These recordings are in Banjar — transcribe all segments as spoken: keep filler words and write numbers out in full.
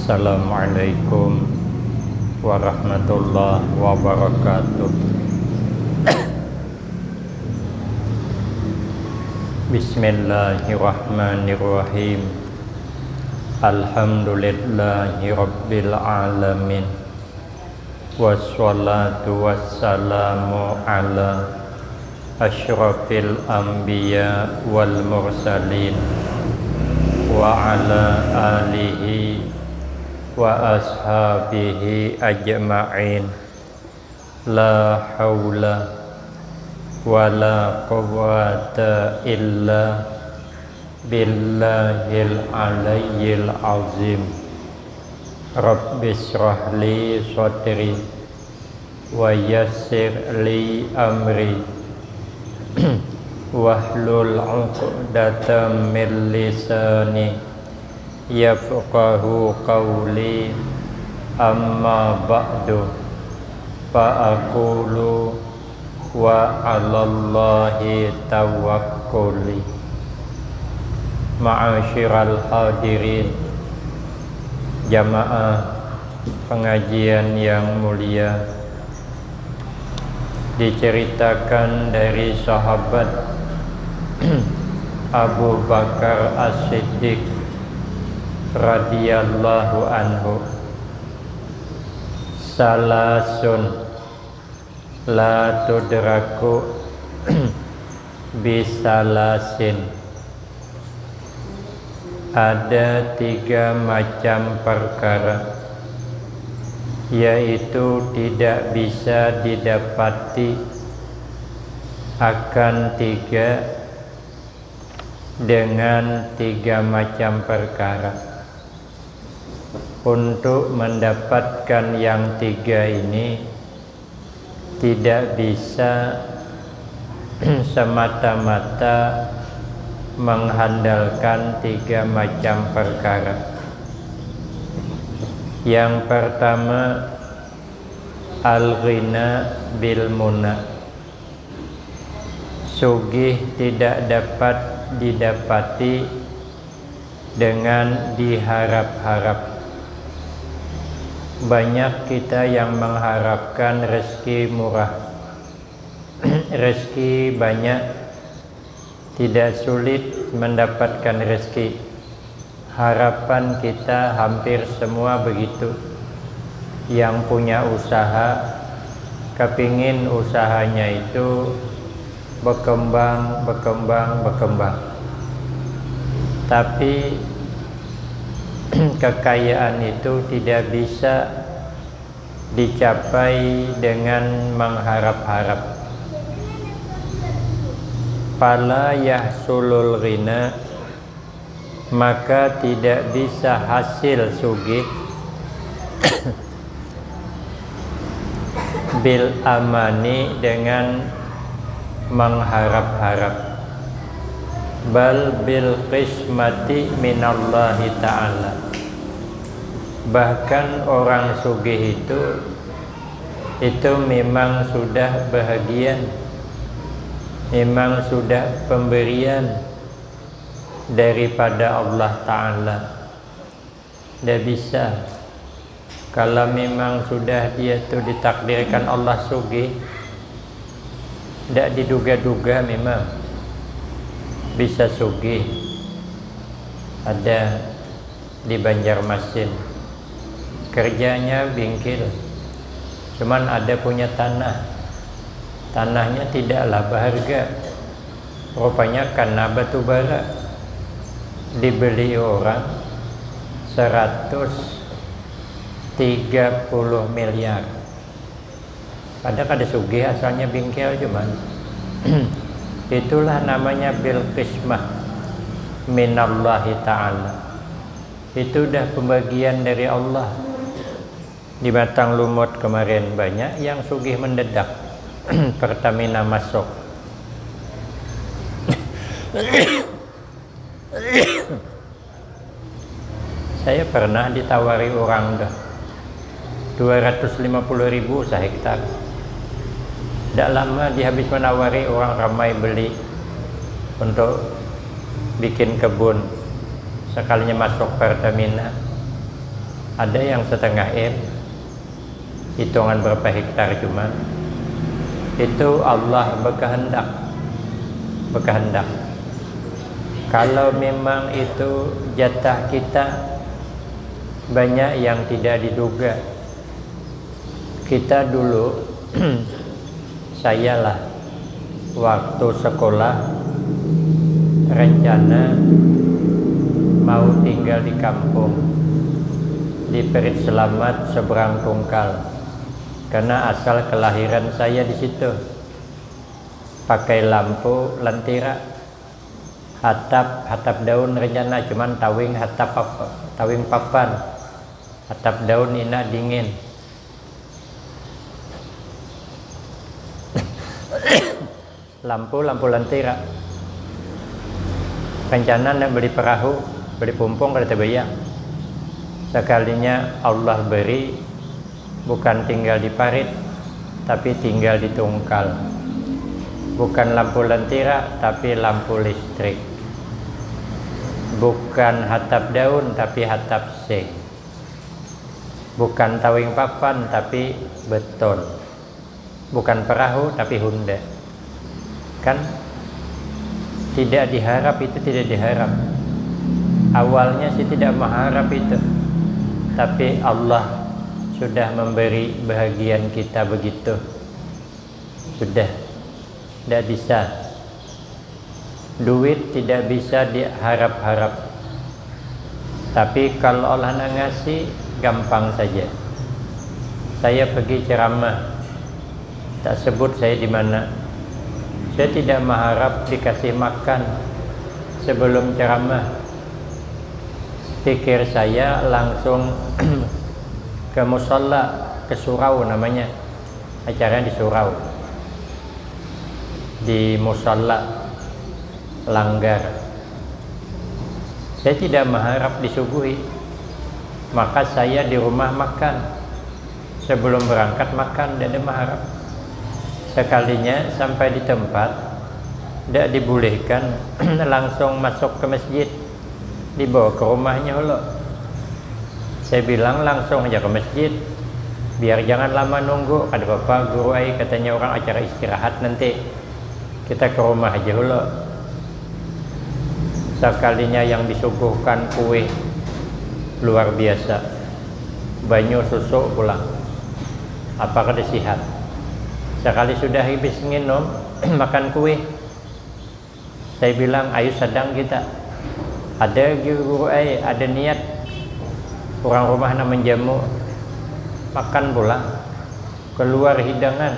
Assalamualaikum warahmatullahi wabarakatuh. Bismillahirrahmanirrahim. Alhamdulillahirabbil alamin. Wassalatu wassalamu ala asyrafil anbiya wal mursalin wa ala alihi wa ashabihi ajma'in. La haula wa la quwwata illa billahil aliyyil azim. Rabbi shrah li sadri wa yassir li amri wahlul uqdatam min lisani yafqahu qawli. Amma ba'du, fa aqulu wa 'alallahi tawakkuli. Ma'asyiral hadirin, jamaah pengajian yang mulia, diceritakan dari sahabat Abu Bakar As-Siddiq radhiyallahu anhu, salasun la tudraku bisalasin. Ada tiga macam perkara, yaitu tidak bisa didapati akan tiga dengan tiga macam perkara. Untuk mendapatkan yang tiga ini, tidak bisa semata-mata mengandalkan tiga macam perkara. Yang pertama, al-ghina bil muna. Sugih tidak dapat didapati dengan diharap-harap. Banyak kita yang mengharapkan rezeki murah, rezeki banyak, tidak sulit mendapatkan rezeki. Harapan kita hampir semua begitu. Yang punya usaha, kepingin usahanya itu berkembang, berkembang, berkembang. Tapi kekayaan itu tidak bisa dicapai dengan mengharap-harap. Fala yahsulul ghina, maka tidak bisa hasil sugih bil amani, dengan mengharap-harap, bal bil qismati minallahi ta'ala. Bahkan orang sugih itu, itu memang sudah bahagian, memang sudah pemberian daripada Allah Ta'ala. Tidak bisa. Kalau memang sudah dia tu ditakdirkan Allah sugih, tidak diduga-duga memang bisa sugih. Ada di Banjarmasin, kerjanya bingkil, cuman ada punya tanah. Tanahnya tidaklah berharga, rupanya karena batu bara, dibeli orang seratus tiga puluh miliar. Pada kada sugih, asalnya bingkil cuman. Itulah namanya bil qismah minallahi ta'ala. Itu dah pembagian dari Allah. Di Matang Lumut kemarin banyak yang sugih mendadak. Pertamina masuk. Saya pernah ditawari orang dah dua ratus lima puluh ribu sehektar. Tidak lama dia habis menawari, orang ramai beli untuk bikin kebun. Sekalinya masuk Pertamina, Ada yang setengah M, hitungan berapa hektar cuman, itu Allah berkehendak, berkehendak. Kalau memang itu jatah kita, banyak yang tidak diduga. Kita dulu, saya lah, waktu sekolah, rencana mau tinggal di kampung, di Perit Selamat, seberang Tungkal. Karena asal kelahiran saya di situ. Pakai lampu lentera, hatap, hatap daun rencana, cuman tawing hatap apa, tawing papan, hatap daun ina dingin. Lampu, lampu lentera. Rencana nak beli perahu, beli pumpung, kada tabayang. Sekalinya Allah beri, bukan tinggal di parit, tapi tinggal di Tungkal. Bukan lampu lentera, tapi lampu listrik. Bukan hatap daun, tapi hatap seng. Bukan tawing papan, tapi beton. Bukan perahu, tapi Honda. Kan tidak diharap itu tidak diharap. Awalnya sih tidak mengharap itu. Tapi Allah sudah memberi bahagian kita begitu. Sudah. Tidak bisa. Duit tidak bisa diharap-harap. Tapi kalau Allah nak ngasih, gampang saja. Saya pergi ceramah, tak sebut saya di mana. Saya tidak mengharap dikasih makan sebelum ceramah. Pikir saya langsung ke musala, ke surau namanya. Acaranya di surau. Di musala langgar. Saya tidak mengharap disuguhi. Maka saya di rumah makan. Sebelum berangkat makan, tidak ada mengharap. Sekalinya sampai di tempat, tidak dibolehkan langsung masuk ke masjid. Dibawa ke rumahnya hulu. Saya bilang langsung aja ke masjid. Biar jangan lama nunggu, kada apa-apa guru ai, katanya orang acara istirahat nanti. Kita ke rumah aja hulu. Sekalinya yang disuguhkan kue luar biasa. Banyu susu pulang. Apa kada sihat. Sekali sudah habis nginum, makan kue. Saya bilang, ayu sadang kita. Ada guru ai, ada niat. Urang rumah nak menjamu. Makan pulang. Keluar hidangan.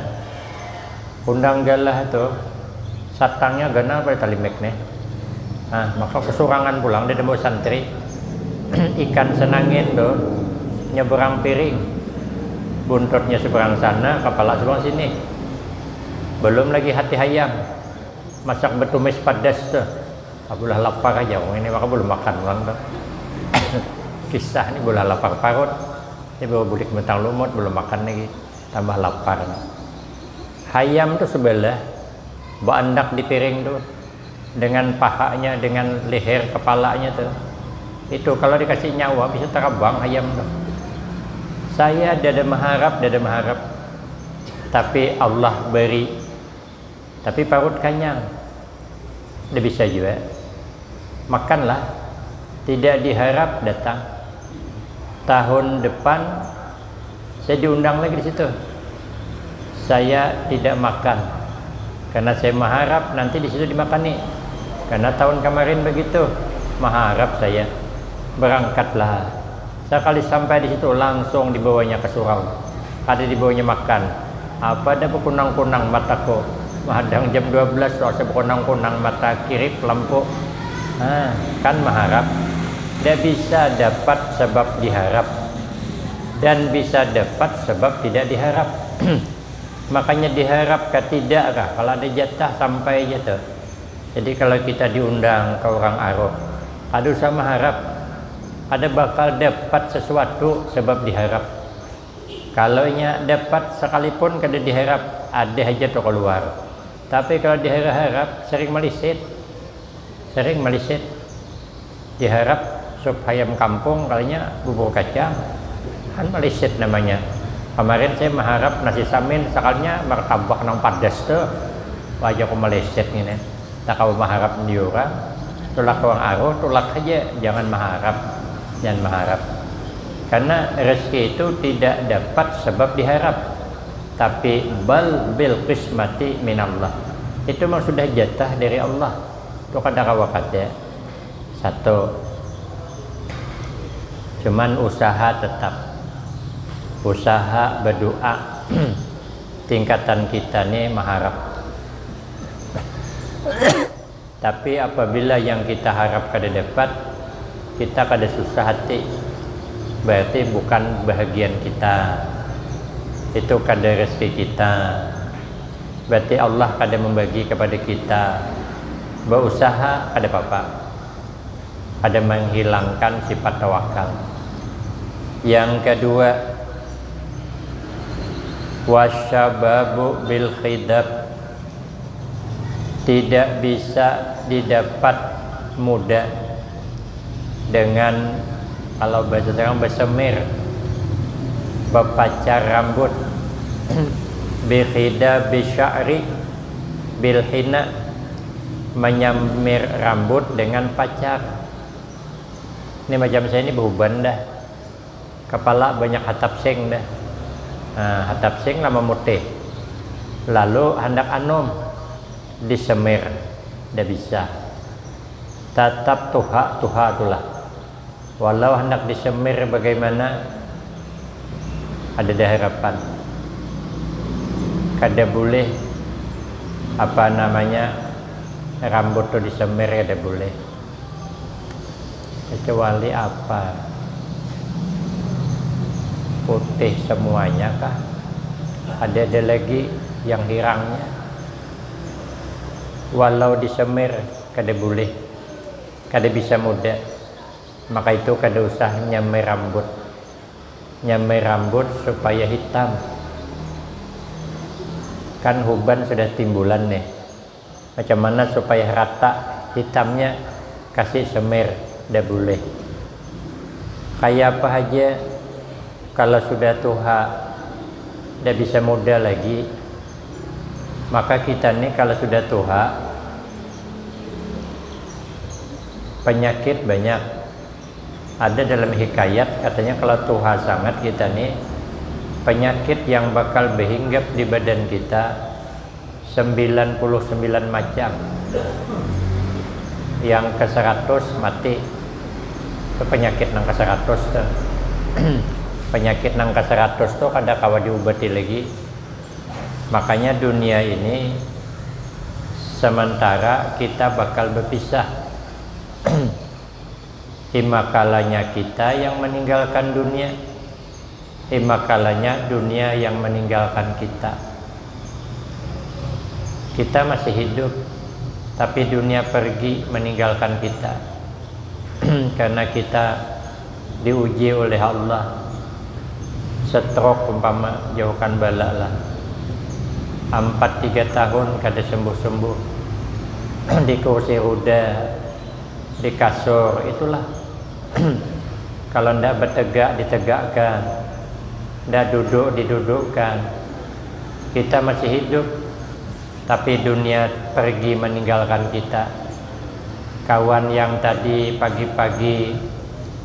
Undang galah tu. Satangnya ganal pada talimek nih. Nah, maka kesurangan pulang dia mau santri. Ikan senangin tu. Nyeberang piring. Buntutnya seberang sana, kepala seberang sini. Belum lagi hati hayam. Masak betumis padas tu. Abulah lapar aja wong ini, maka belum makan pulang tu. Kisah ni bulah lapar parut. Ini bawa bulik mentang lumut, belum makan lagi. Tambah lapar. Hayam tu sebelah, baandak di piring tu. Dengan pahanya, dengan leher, kepalanya tu. Itu kalau dikasih nyawa, bisa terabang hayam tu. Saya dada mengharap, dada mengharap. Tapi Allah beri. Tapi parut kanyang. Dah bisa juga. Makanlah. Tidak diharap datang. Tahun depan, saya diundang lagi di situ. Saya tidak makan. Karena saya mengharap nanti di situ dimakani. Karena tahun kemarin begitu. Mengharap saya. Berangkatlah. Sekali sampai di situ, langsung dibawanya ke surau. Kada dibawanya makan. Apa ada bekunang-kunang mataku. Mahadang jam dua belas tu, asa bekunang-kunang mata kirip lampu. Nah, kan maharap. Tidak bisa dapat sebab diharap. Dan bisa dapat sebab tidak diharap. Makanya diharap kah tidak kah, kalau ada jatah sampai aja tu. Jadi kalau kita diundang ke orang aruk, kada usah maharap. Ada bakal dapat sesuatu sebab diharap. Kalau nya dapat sekalipun kada diharap, ada aja tu keluar. Tapi kalau diharap-harap, sering melisit. Sering melisit. Diharap sup hayam kampung, kalinya bubur kacang. Kan malisit namanya. Kemarin saya maharap nasi samin, sakalinya martabak nang padas tu. Wah, aku malisit ngini. Tak kawa maharap di urang. Tulak urang aruh, tulak haja. Jangan maharap. Jangan maharap. Karena rezeki itu tidak dapat sebab diharap. Tapi bal bil qismati minallah. Itu memang sudah jatah dari Allah. Itu kada kawa kada. Satu. Cuman usaha tetap. Usaha, berdoa. Tingkatan kita ni maharap. Tapi apabila yang kita harap kada dapat, kita kada susah hati. Berarti bukan bahagian kita. Itu kada rezeki kita. Berarti Allah kada membagi kepada kita. Berusaha kada apa-apa. Kada menghilangkan sifat tawakal. Yang kedua, wasyababu bil khidab. Tidak bisa didapat muda dengan, kalau bahasa sekarang, besemir, bepacar rambut, bikhida bisya'ri, bilhina, menyamir rambut dengan pacar. Ini macam saya ini behuban dah. Kepala banyak hatap sing dah. Nah, hatap sing lah memutih. Lalu handak anom, disemir, dah bisa. Tatap tuha, tuha tulah. Walau handak disemir bagaimana, ada dah harapan. Kada boleh, apa namanya, rambut tu disemir, kada boleh. Kecuali apa? Putih semuanya kah? Ada-ada lagi yang hirangnya. Walau disemir, kada boleh. Kada bisa muda. Maka itu kada usah nyamir rambut. Nyamir rambut supaya hitam. Kan huban sudah timbulan nih. Macam mana supaya rata hitamnya? Kasih semir, dah boleh. Kaya apa haja, kalau sudah tuha, dah bisa muda lagi. Maka kita ni kalau sudah tuha, penyakit banyak. Ada dalam hikayat, katanya kalau tuha sangat kita ni, penyakit yang bakal behinggap di badan kita sembilan puluh sembilan macam. Yang ke seratus mati. Itu penyakit nang ke seratus tu. Penyakit nang ke seratus tu kada kawa diubati lagi. Makanya dunia ini sementara kita bakal berpisah. Imakalanya kita yang meninggalkan dunia, imakalanya dunia yang meninggalkan kita. Kita masih hidup, tapi dunia pergi meninggalkan kita. Karena kita diuji oleh Allah. Stroke umpama, jauhkan bala lah. Empat tiga tahun kada sembuh-sembuh. Di kursi roda, di kasur, itulah. Kalau ndak bertegak, ditegakkan. Ndak duduk, didudukkan. Kita masih hidup, tapi dunia pergi meninggalkan kita. Kawan yang tadi pagi-pagi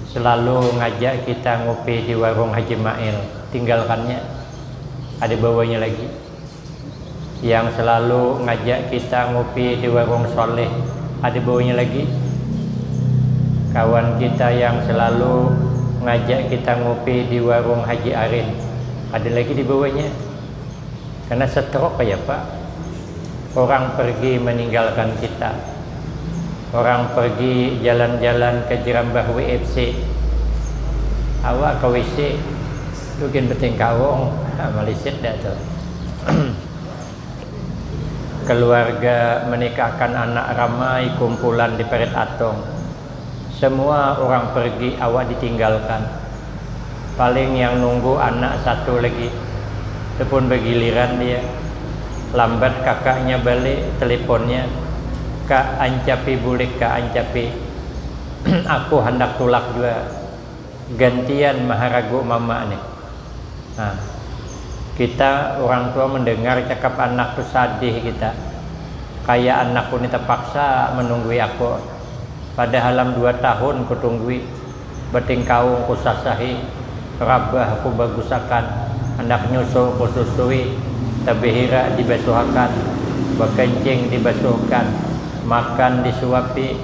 selalu ngajak kita ngupi di warung Haji Mail, tinggalkannya. Ada bawanya lagi. Yang selalu ngajak kita ngupi di warung Soleh, ada bawanya lagi. Kawan kita yang selalu ngajak kita ngupi di warung Haji Arin, ada lagi di bawanya. Karena stroke aja, Pak. Orang pergi meninggalkan kita. Orang pergi jalan-jalan ke Jerambah W F C. Awak ke W C, tu gin betingkawung. Ha, malisit dah tu. Keluarga menikahkan anak ramai, kumpulan di Parit Atong. Semua orang pergi, awak ditinggalkan. Paling yang nunggu anak satu lagi. Itu pun begiliran dia. Lambat kakaknya balik, teleponnya. Kak, ancapi bulik, Kak, ancapi. Aku handak tulak jua. Gantian maharagu mama nih. Nah, kita orang tua mendengar cakap anak tu sadih kita. Kayak anakku ni terpaksa menunggui aku. Padahal am dua tahun kutunggui. Batingkaung kusasahi, rabah kubagusakan, handak nyusu kususui, tabihira dibasuhakan, bakencing dibasuhkan, makan disuapi,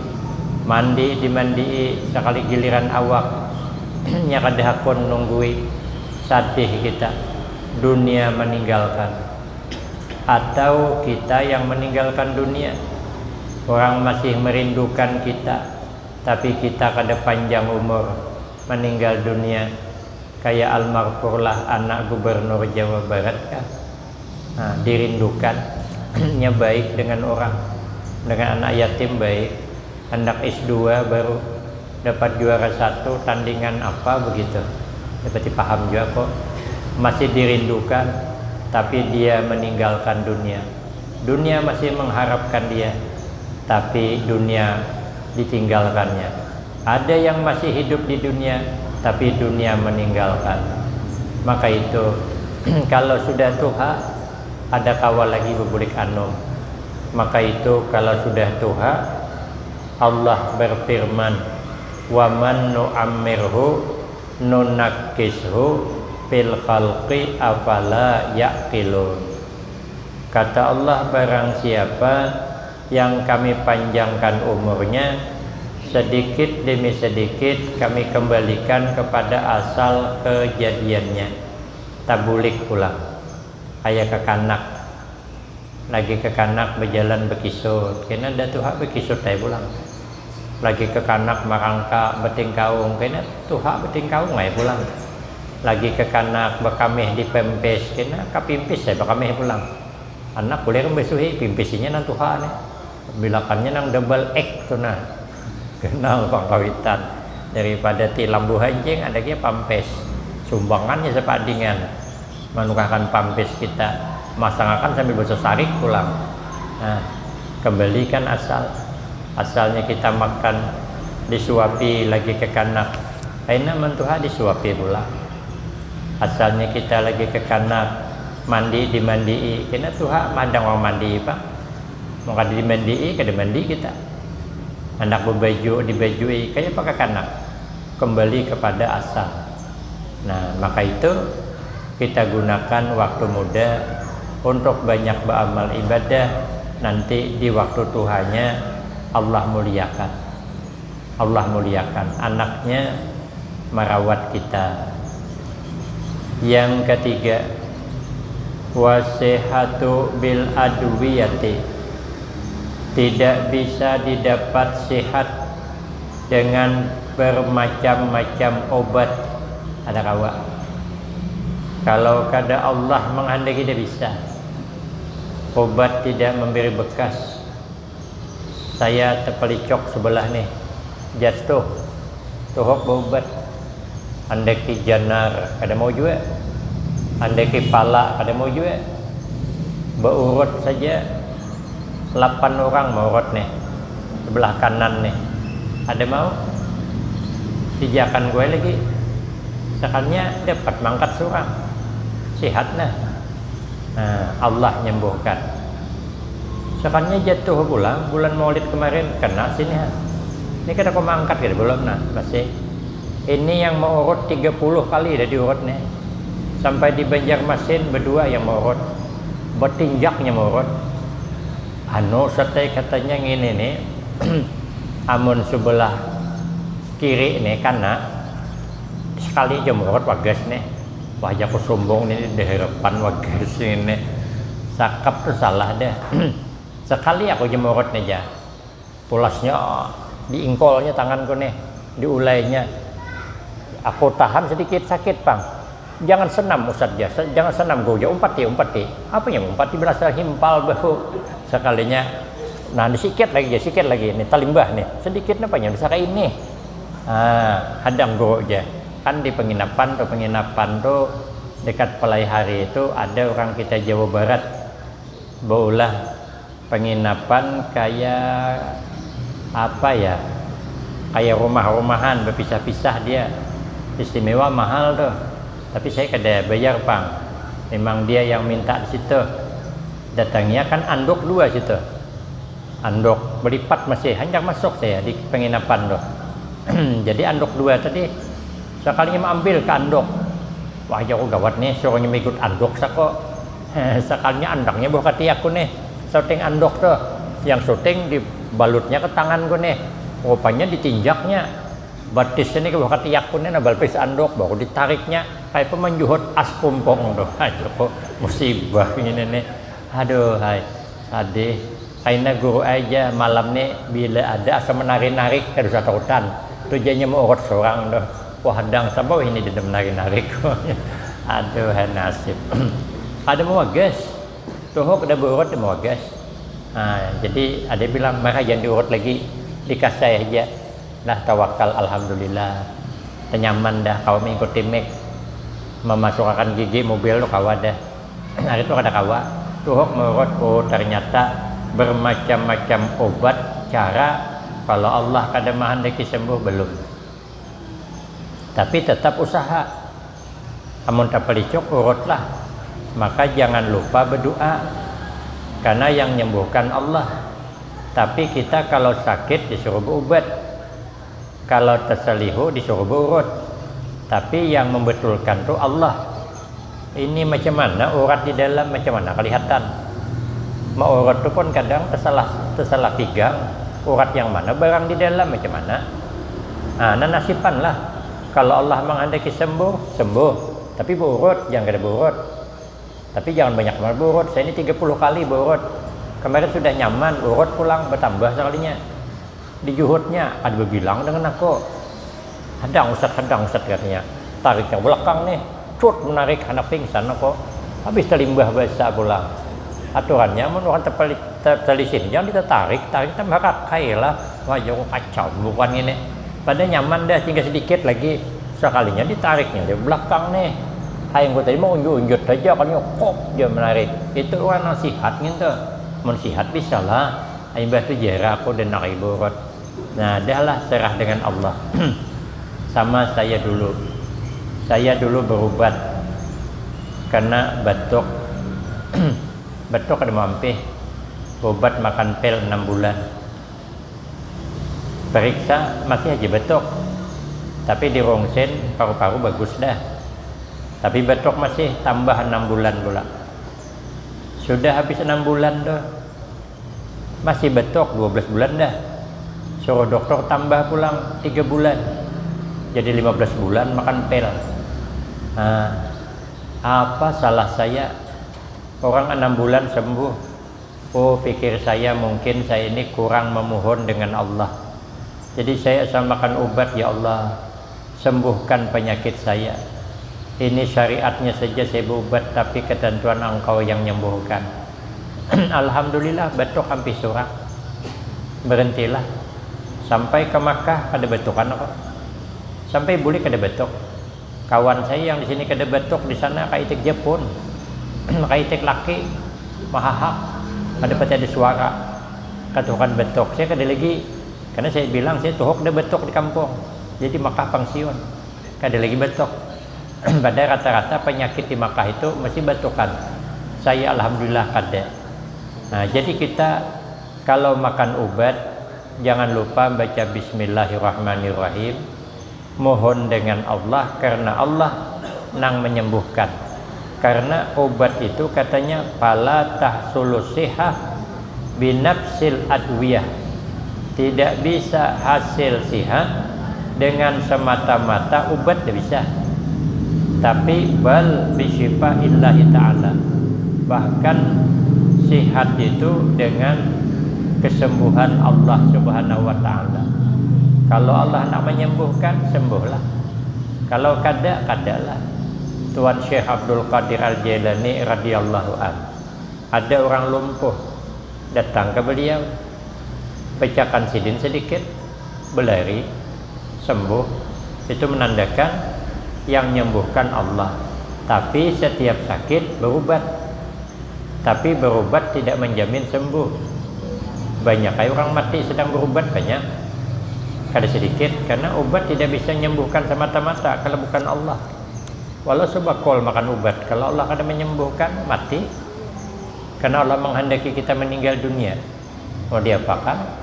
mandi dimandii, sakali giliran awak nya kada hakun nunggui. Sadih kita, dunia maninggalkan. Atau kita yang meninggalkan dunia. Orang masih merindukan kita, tapi kita kada panjang umur, meninggal dunia. Kayak almarhumlah anak gubernur Jawa Barat kah. Nah, dirindukan. Nya baik dengan orang, dengan anak yatim baik. Handak S dua baru, dapat juara satu tandingan apa begitu. Dapat dipaham juga kok. Masih dirindukan, tapi dia meninggalkan dunia. Dunia masih mengharapkan dia, tapi dunia ditinggalkannya. Ada yang masih hidup di dunia, tapi dunia meninggalkan. Maka itu, kalau sudah tuha, ada kawa lagi bebulik anum. Maka itu, kalau sudah tuha, Allah berfirman, "Wa man nu'ammirhu nunakkishu fil khalqi afala ya'qilun." Kata Allah, barang siapa yang kami panjangkan umurnya, sedikit demi sedikit kami kembalikan kepada asal kejadiannya. Tabulik pulang. Kayak kekanak. Lagi kekanak bajalan bakisut, kena dah tuha bakisut ai pulang. Lagi kekanak marangka batingkaung, kena tuha batingkaung ai pulang. Lagi kekanak bakamih di pempes, kena kapimpis ai bakamih pulang. Anak kulir membasuhi, pimpisinya nang tuha nih. Bilakannya nang double X tu nah. Kenal pang kawitan. Daripada tilam buhancing, ada kia pampes. Sumbangannya sepadingan. Manukarkan pampes kita. Masangakan sambil bersesarik pulang. Nah, kembalikan asal. Asalnya kita makan, disuapi lagi kekanak. Aina mantuha disuapi pulang. Asalnya kita lagi kekanak, mandi dimandii. Kena tuha madang orang mandi, Pak. Mun kada dimandii, kada mandi kita. Handak babaju, dibajui, kaya apa kakanak. Kembali kepada asal. Nah, maka itu kita gunakan waktu muda untuk banyak beramal ibadah, nanti di waktu tuhanya Allah muliakan. Allah muliakan, anaknya merawat kita. Yang ketiga, wasihatu bil adwiyati. Tidak bisa didapat sihat dengan bermacam-macam obat. Ada kawa. Kalau kada Allah menghendaki, tidak bisa. Obat tidak memberi bekas. Saya tepelicok sebelah nih. Jatuh. Tuhuk baubat. Andaki janar, kada mau jua. Andaki pala, kada mau jua. Baurut saja. Lapan orang maurut nih. Sebelah kanan nih. Ada mau? Dijakan gue lagi. Sakalinya dapat mangkat surang. Sihat nah. Nah, Allah nyembuhkan. Sakalinya jatuh pulang bulan Maulid kemarin, kena sini ha. Ini kada kawa maangkat kada belum nah, masih. Ini yang maurut tiga puluh kali dah diurut nih. Sampai di Banjarmasin berdua yang maurut. Bertinjaknya maurut. Anu, satai katanya ngini nih. Amun sebelah kiri nih kana, sekali aja maurut wagas nih. Wah, jaku sombong nih, di hadapan wagas ini. Sakap tu salah deh. Sekali aku aja maurut nih, ja. Pulasnya, diingkolnya tanganku nih, diulainya. Aku tahan sedikit sakit, pang. Jangan senam, Ustaz, ja. Se-, jangan senam, go ja. Umpati, umpati. Apa yang umpati? Berasa himpal, bahu. Sekalinya, nah, ini sikit lagi, ja, sikit lagi. Ini talimbah nih. Sedikit, napa yang bisa kayak ini? Ah, hadang guru ja. Kan di penginapan tuh, penginapan tuh dekat Pelaihari itu ada orang kita Jawa Barat baulah penginapan kayak apa ya? Kayak rumah-rumahan, berpisah-pisah dia. Istimewa mahal tuh, tapi saya kada bayar pang. Memang dia yang minta di situ. Datangnya kan anduk dua situ. Anduk belipat masih, hanyar masuk saya di penginapan tuh. Jadi anduk dua tadi, sekalinya maambil ke anduk. Wah, jago gawat nih, suruhnya migut anduk sako. Sekalinya andangnya buah katiakku nih, syuting anduk tuh. Yang syuting dibalutnya ke tanganku nih. Rupanya ditinjaknya. Batis ini ke buah katiakku nih, nah balpis anduk, baru ditariknya. Kayak apa menjuhut as pumpung tuh. Aduh, musibah ini nih. Aduh, hai, sadih. Kaina guru aja malam ni bila ada asa menari-narik kada usah tautan. Tu janya mau urut surang tu. Wah, hadang sabau ini dada menari-narik. Aduh, hai nasib. Ada mawagas. Tuhuk ada berurut ada mawagas. Nah, jadi ada bilang, "Marah jangan diurut lagi, dikasai aja." Nah, tawakal, alhamdulillah. Tenyaman dah, kawa mengikuti mik. Memasukakan gigi mobil tu kawa dah. Hari tu kada kawa. Tuhuk murut, oh, ternyata bermacam-macam obat cara. Kalau Allah kada mahandaki sembuh, belum. Tapi tetap usaha. Amun tapalicuk, urutlah. Maka jangan lupa berdoa. Karena yang nyembuhkan Allah. Tapi kita kalau sakit disuruh berubat. Kalau tasalihu disuruh beurut. Tapi yang membetulkan tu Allah. Ini macam mana urat di dalam, macam mana kelihatan. Maurut tu pun kadang tersalah, tersalah pigang. Urat yang mana barang di dalam, macam mana. Nah, nanasipan lah. Kalau Allah menghendaki sembuh, sembuh. Tapi beurut, jangan kada beurut. Tapi jangan banyak banget beurut. Saya ini tiga puluh kali beurut. Kemarin sudah nyaman, urut pulang, bertambah sekalinya. Dijuhutnya, kada berbilang dengan aku. Hadang Ustaz, hadang Ustaz, katanya. Tariknya belakang nih, cut, menarik, anak pingsan aku. Habis talimbah bahasa pulang. Aturannya, mun orang terpeli-, ter-, terlisin, jangan kita tarik, tarik tambah kakai lah. Wah, jauh kacau, bukan ini. Pada nyaman dah, tinggal sedikit lagi. Sekalinya ditariknya di belakang nih. Hayang tadi mau unjuk-unjuk saja, kalinya kok dia menarik. Itu orang nasihat gitu. Mun sihat bisa lah. Imbah tu jera aku dan nak ibu urut. Nah, dahlah serah dengan Allah. Sama saya dulu. Saya dulu berubat kena batuk. Batuk kada mampih. Ubat makan pil enam bulan. Periksa masih aja batuk. Tapi di rongsen paru-paru bagus dah. Tapi batuk masih tambah enam bulan pula. Sudah habis enam bulan tuh. Masih batuk dua belas bulan dah. Suruh dokter tambah pulang tiga bulan. Jadi lima belas bulan makan pil. Nah, apa salah saya? Orang enam bulan sembuh. Oh, pikir saya mungkin saya ini kurang memohon dengan Allah. Jadi saya asal makan ubat, "Ya Allah, sembuhkan penyakit saya. Ini syariatnya saja saya berubat, tapi ketentuan Engkau yang nyembuhkan." Alhamdulillah, batuk hampir surang. Berhentilah. Sampai ke Makkah kada batukan aku. Sampai bulik kada batuk. Kawan saya yang di sini kada batuk, di sana kaitik Japun. Kaitik laki, mahahak. Kada pati ada suara. Katuhukan batuk. Saya kada lagi, karena saya bilang saya tuhuk dah batuk di kampung. Jadi Makkah pangsiun. Kada lagi batuk. Padahal rata-rata penyakit di Makkah itu mesti batukan. Saya alhamdulillah kada. Nah, jadi kita kalau makan ubat, jangan lupa baca bismillahirrahmanirrahim. Mohon dengan Allah, karena Allah nang menyembuhkan. Karena obat itu katanya, "Fala tahsulu sihah binafsil adwiyah." Tidak bisa hasil sihat dengan semata-mata ubat, tidak bisa. Tapi bal bisyifaillahi ta'ala. Bahkan sihat itu dengan kesembuhan Allah Subhanahu wa Ta'ala. Kalau Allah nak menyembuhkan, sembuhlah. Kalau kada, kadalah. Tuan Syekh Abdul Qadir Al-Jailani radhiyallahu an. Ada orang lumpuh datang ke beliau, pecahkan sidin sedikit, belari, sembuh. Itu menandakan yang menyembuhkan Allah. Tapi setiap sakit berubat. Tapi berubat tidak menjamin sembuh. Banyak aja orang mati sedang berubat, banyak. Kada sedikit, karena ubat tidak bisa menyembuhkan semata-mata kalau bukan Allah. Walau sebakul makan ubat, kalau Allah kada menyembuhkan, mati. Karena Allah menghendaki kita meninggal dunia. Mau diapakan?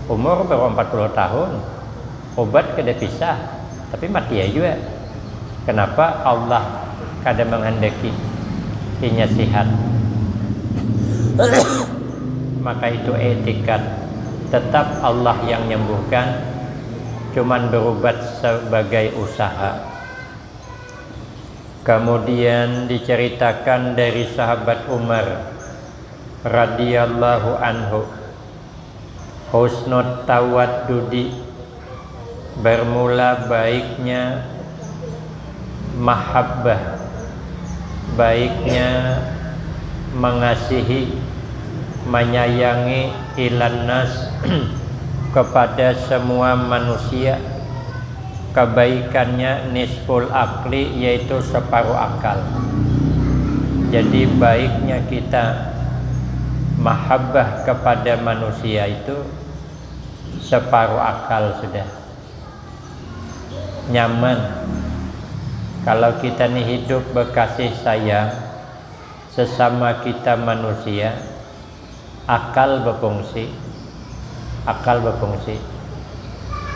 Umur baru empat puluh tahun, ubat kada pisah, tapi mati ya juga. Kenapa Allah kada menghendaki inya sihat? Maka itu etikat, tetap Allah yang menyembuhkan, cuman berubat sebagai usaha. Kemudian diceritakan dari sahabat Umar radhiyallahu anhu, husnut tawaddudi, bermula baiknya mahabbah, baiknya mengasihi, menyayangi, ilan nas, kepada semua manusia. Kebaikannya nisful akli, yaitu separuh akal. Jadi baiknya kita mahabbah kepada manusia itu separuh akal sudah. Nyaman. Kalau kita ni hidup bekasih sayang sesama kita manusia, akal befungsi. Akal befungsi.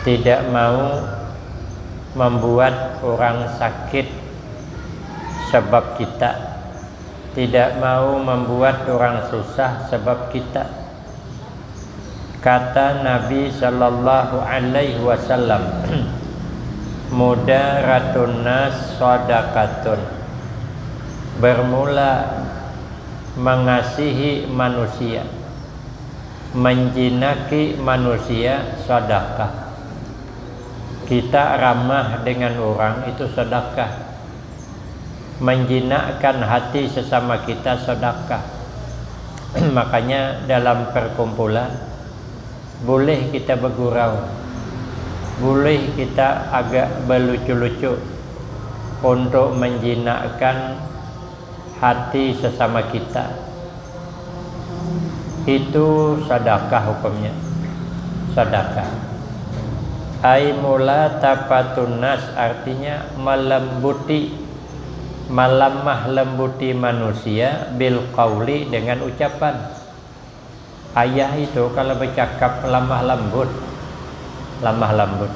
Tidak mau membuat orang sakit sebab kita. Tidak mau membuat orang susah sebab kita. Kata Nabi sallallahu alaihi wasallam, "Mudaratun nas sadaqatun." Bermula mengasihi manusia, menjinaki manusia sedekah. Kita ramah dengan orang itu sedekah. Menjinakkan hati sesama kita sedekah. Makanya dalam perkumpulan boleh kita bergurau, boleh kita agak berlucu-lucu untuk menjinakkan hati sesama kita. Itu sedekah hukumnya. Sedekah. Ai mulatafatun nas, artinya melembuti, melemah lembuti manusia, bil qauli, dengan ucapan. Ayah itu kalau bercakap lemah lembut, lemah lembut.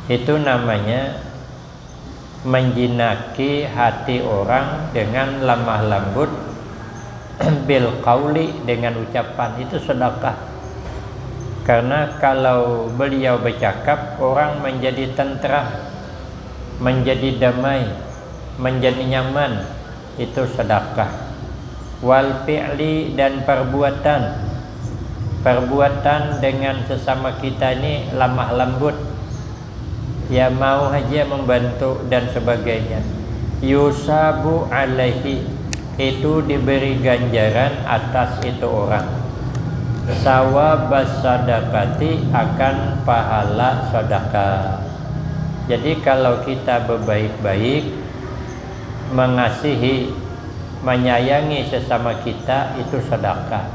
Itu namanya menjinaki hati orang dengan lemah lembut, bil qauli, dengan ucapan, itu sedekah. Karena kalau beliau bercakap, orang menjadi tentram, menjadi damai, menjadi nyaman, itu sedekah. Wal fi'li, dan perbuatan. Perbuatan dengan sesama kita ini lemah lembut. Ya, mau haja membantu dan sebagainya. Yusabu alaihi, itu diberi ganjaran atas itu orang. Sawabas sadaqati, akan pahala sedekah. Jadi kalau kita berbaik-baik, mengasihi, menyayangi sesama kita, itu sedekah.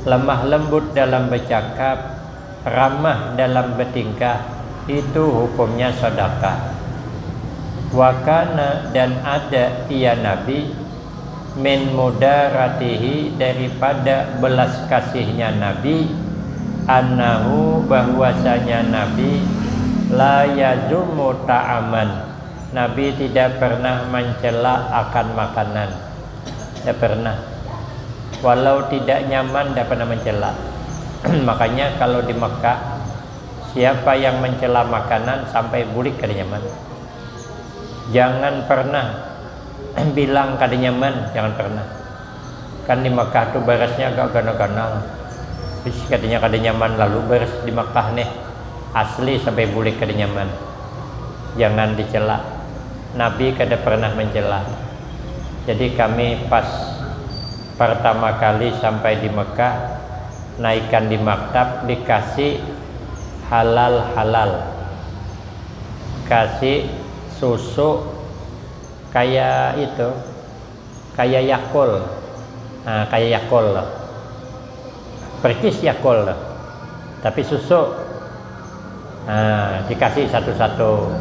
Lemah lembut dalam bercakap, ramah dalam bertingkah, itu hukumnya sedekah. Wakana, dan ada ia Nabi, min mudaratihi, daripada belas kasihnya Nabi, annahu, bahwasanya Nabi, la yazumu ta'aman, Nabi tidak pernah mencela akan makanan. Tidak pernah. Walau tidak nyaman, tidak pernah mencela. Makanya kalau di Mekah, siapa yang mencela makanan sampai bulik kada nyaman. Jangan pernah bilang kada nyaman, jangan pernah. Kan di Mekah tu barasnya agak ganal-ganal. Terus katanya kada nyaman lalu baras di Mekah nih. Asli sampai bulik kada nyaman. Jangan dicela. Nabi kada pernah mencela. Jadi kami pas pertama kali sampai di Mekah, naikan di maktab, dikasih halal-halal. Kasih susu kayak itu, kayak Yakult. Nah, kayak Yakult loh. Persis Yakult loh. Tapi susu. Nah, dikasih satu-satu.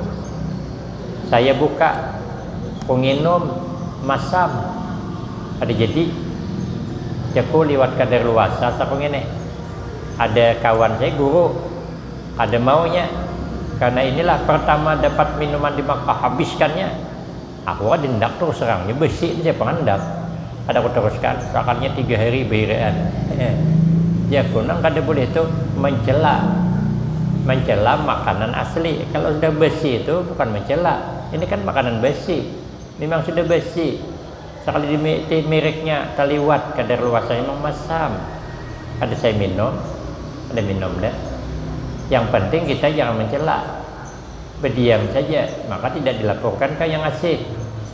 Saya buka, ku nginum, masam. Ada jadi, jaku liwat kadar luasa, saku ngene. Ada kawan saya guru, ada maunya. Karena inilah pertama dapat minuman di Makkah, habiskannya. Aku kada hendak terus terangnya besi ini saya pengandak. Ada aku teruskan, sakalnya tiga hari bahiraan. Ya, aku nang kada boleh itu mencela, mencela makanan asli. Kalau sudah besi itu bukan mencela. Ini kan makanan besi. Memang sudah besi. Sekali di mireknya terliwat kadar luasnya memang masam. Ada saya minum, ada minum dah. Yang penting kita jangan mencela. Berdiam saja, maka tidak dilaporkan ke yang ngasih.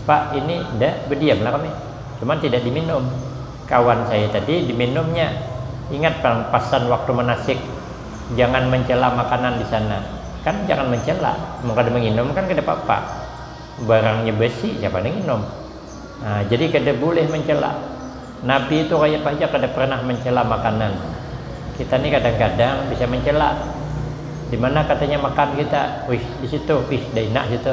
Pak, ini dah, berdiamlah kami. Cuman tidak diminum. Kawan saya tadi diminumnya. Ingat pasan waktu manasik, jangan mencela makanan di sana. Kan jangan mencela. Mun kada menginum kan kada apa-apa. Barangnya besi, siapa yang minum? Nah, jadi kada boleh mencela. Nabi itu kaya apa haja kada pernah mencela makanan. Kita ni kadang-kadang bisa mencela. Di mana katanya makan kita, wih di situ, wih dah enak situ.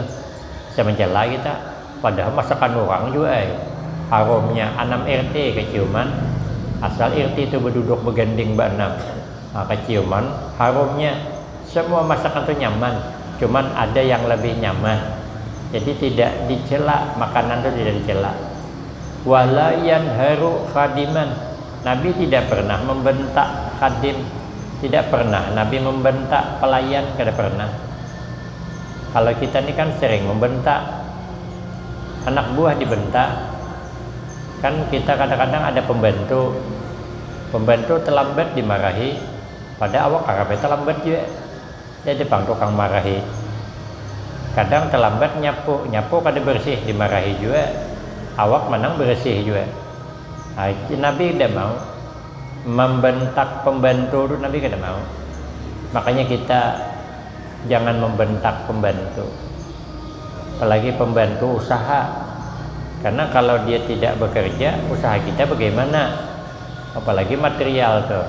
Bisa mencela kita. Padahal masakan orang jua ai. Harumnya anam R T keciuman. Asal R T itu beduduk beganding baanam. Nah, keciuman harumnya. Semua masakan tu nyaman, cuman ada yang lebih nyaman. Jadi tidak dicela, makanan tu tidak dicela. Wala yanharu khadiman. Nabi tidak pernah membentak khadim. Tidak pernah Nabi membentak pelayan, kada pernah. Kalau kita ni kan sering membentak. Anak buah dibentak. Kan kita kadang-kadang ada pembantu. Pembantu terlambat dimarahi, pada awak karapnya terlambat juga. Jadi pang tukang marahi. Kadang terlambat nyapu, nyapu kada bersih, dimarahi jua. Awak manang bersih jua. Nah, Nabi kada mau membentak pembantu tu, Nabi kada mau. Makanya kita jangan membentak pembantu. Apalagi pembantu usaha. Karena kalau dia tidak bekerja, usaha kita bagaimana? Apalagi material tu.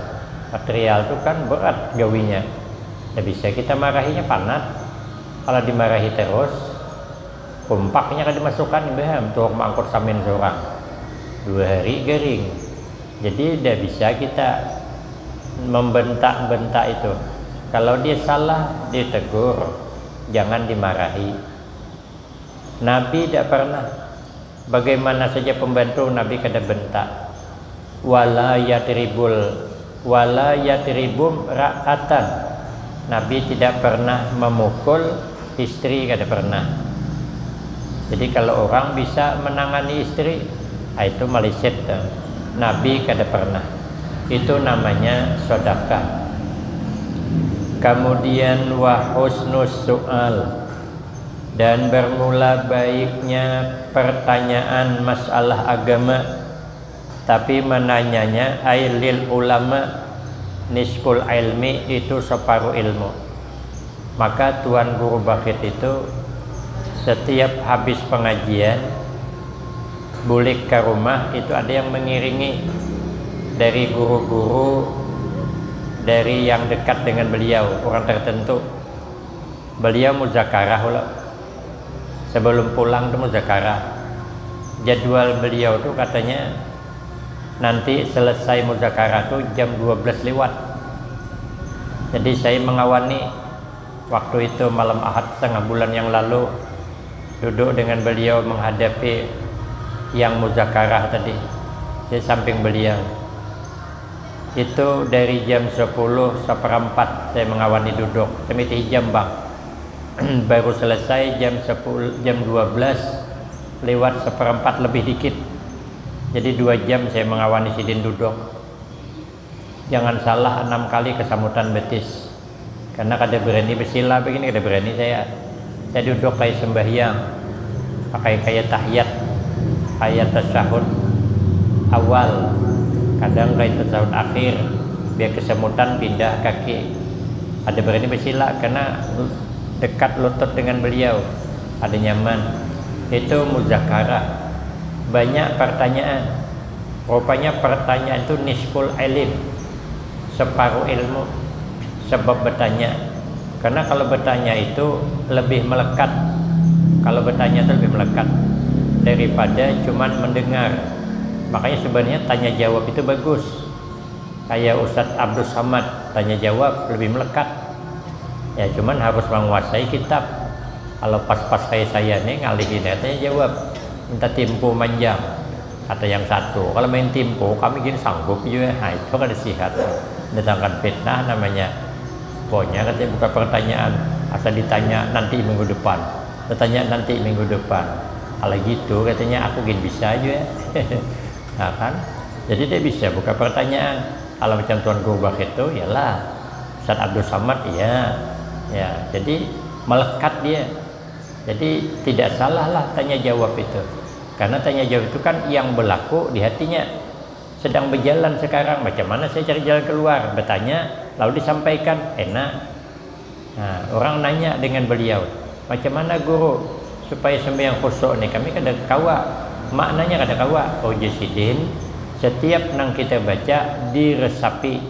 Material tu kan berat gawinya. Tidak bisa kita marahinya panat. Kalau dimarahi terus, kumpaknya kada masukkan, imbah am tuhuk maangkut samin surang. Dua hari garing. Jadi tidak bisa kita membentak-bentak itu. Kalau dia salah, ditegur. Jangan dimarahi. Nabi tidak pernah. Bagaimana saja pembantu, Nabi kada bentak. Wala yadribul, wala yadribum ra'atan. Nabi tidak pernah memukul istri, kada pernah. Jadi kalau orang bisa menangani istri, ah, itu malisit tu. Nabi kada pernah. Itu namanya sodakah. Kemudian wa husnus su'al. Dan bermula baiknya pertanyaan masalah agama, tapi menanyanya ai lil ulama, nisful ilmi, itu separuh ilmu. Maka Tuan Guru Bakit itu setiap habis pengajian, bulik ke rumah itu ada yang mengiringi dari guru-guru, dari yang dekat dengan beliau, orang tertentu. Beliau muzakarah ulo. Sebelum pulang tu muzakarah. Jadwal beliau tu katanya nanti selesai muzakarah tu jam dua belas lewat. Jadi saya mengawani waktu itu malam Ahad setengah bulan yang lalu, duduk dengan beliau menghadapi yang muzakarah tadi di samping beliau. Itu dari jam sepuluh seperempat saya mengawani duduk, semitih jam bang. Baru selesai jam sepuluh, jam dua belas lewat seperempat lebih dikit. Jadi dua jam saya mengawani sidin duduk. Jangan salah, enam kali kesamutan betis. Karena kada berani bersila begini, kada berani saya. Saya duduk kayak sembahyang, pakai kayak tahiyat, kayak tasahud awal, kadang kayak tasahud akhir, biar kesemutan pindah kaki. Ada berani bersila karena dekat lutut dengan beliau, ada nyaman. Itu muzakarah, banyak pertanyaan. Rupanya pertanyaan itu nisful ilim, separuh ilmu. Sebab bertanya, Karena kalau bertanya itu lebih melekat. Kalau bertanya itu lebih melekat daripada cuman mendengar. Makanya sebenarnya tanya jawab itu bagus. Kayak Ustadz Abdus Samad, tanya jawab lebih melekat. Ya, cuman harus menguasai kitab. Kalau pas-pas kayak saya nih, ngalihin aja tanya jawab. Minta tempo manjang. Kata yang satu, kalau main tempo, kami gini sanggup juga. Nah, itu kada sihat. Datangkan fitnah namanya. Pokoknya katanya buka pertanyaan, asal ditanya nanti minggu depan. Ditanya nanti minggu depan. Kalau gitu katanya aku gini bisa aja. Nah, kan? Jadi dia bisa buka pertanyaan. Kalau macam Tuan Guru Bak itu, iyalah. Ustaz Abdul Samad, iya. Ya, jadi melekat dia. Jadi tidak salah lah tanya jawab itu. Karena tanya jawab itu kan yang berlaku di hatinya. Sedang berjalan sekarang, macam mana saya cari jalan keluar? Bertanya, lalu disampaikan, enak. Nah, orang nanya dengan beliau, macam mana guru supaya sembahyang khusyuk nih? Kami kada kawa, maknanya kada kawa. Oh, ujar sidin, setiap nang kita baca diresapi.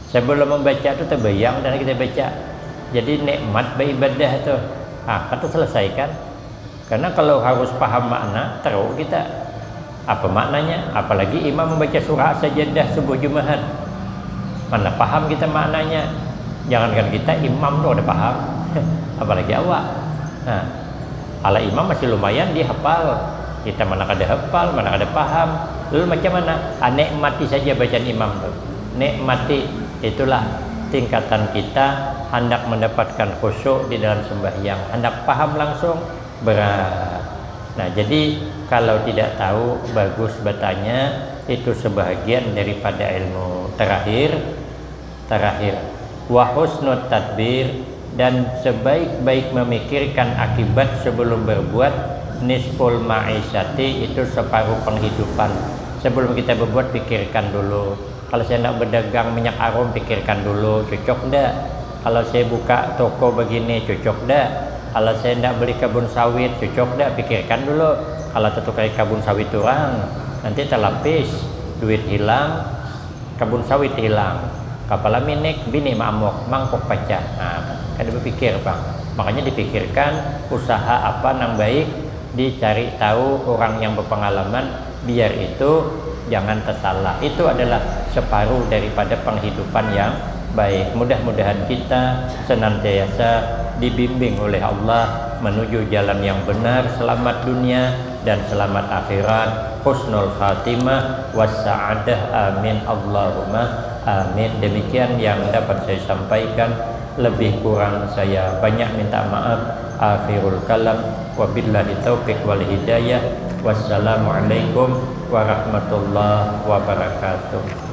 Sebelum membaca tu terbayang dan kita baca. Jadi nikmat beribadah tu. Ah, kata selesaikan. Karena kalau harus paham makna, teruk kita. Apa maknanya? Apalagi imam membaca surah sajadah subuh Jumaat. Mana paham kita maknanya? Jangankan kita, imam tu ada paham. Apalagi awak. Nah, ala imam masih lumayan dihafal. Kita mana kada hafal, mana kada paham. Lalu macam mana? Ah, nikmati saja bacaan imam tu. Nikmati, itulah tingkatan kita hendak mendapatkan khusyuk di dalam sembahyang. Hendak paham langsung, berat. Nah, jadi kalau tidak tahu, bagus bertanya, itu sebahagian daripada ilmu. Terakhir, terakhir, wa husnut tadbir, dan sebaik-baik memikirkan akibat sebelum berbuat, nisful ma'isyati, itu separuh penghidupan. Sebelum kita berbuat, pikirkan dulu. Kalau saya nak berdagang minyak harum, pikirkan dulu, cocok ndak? Kalau saya buka toko begini, cocok ndak? Kalau saya ndak beli kebun sawit, cocok ndak? Pikirkan dulu. Kalau tertukar kebun sawit orang, nanti terlapis, duit hilang, kebun sawit hilang, kepala minik, bini maamuk, mangkuk pecah. Nah, kada berpikir, Bang. Makanya dipikirkan usaha apa nang baik, dicari tahu orang yang berpengalaman, biar itu jangan tersalah. Itu adalah separuh daripada penghidupan yang baik. Mudah-mudahan kita senantiasa dibimbing oleh Allah menuju jalan yang benar, selamat dunia dan selamat akhirat, husnul khatimah, wassa'adah. Amin, Allahumma amin. Demikian yang dapat saya sampaikan. Lebih kurang saya banyak minta maaf. Akhirul kalam. Wabillahi taufiq wal hidayah. Wassalamualaikum warahmatullahi wabarakatuh.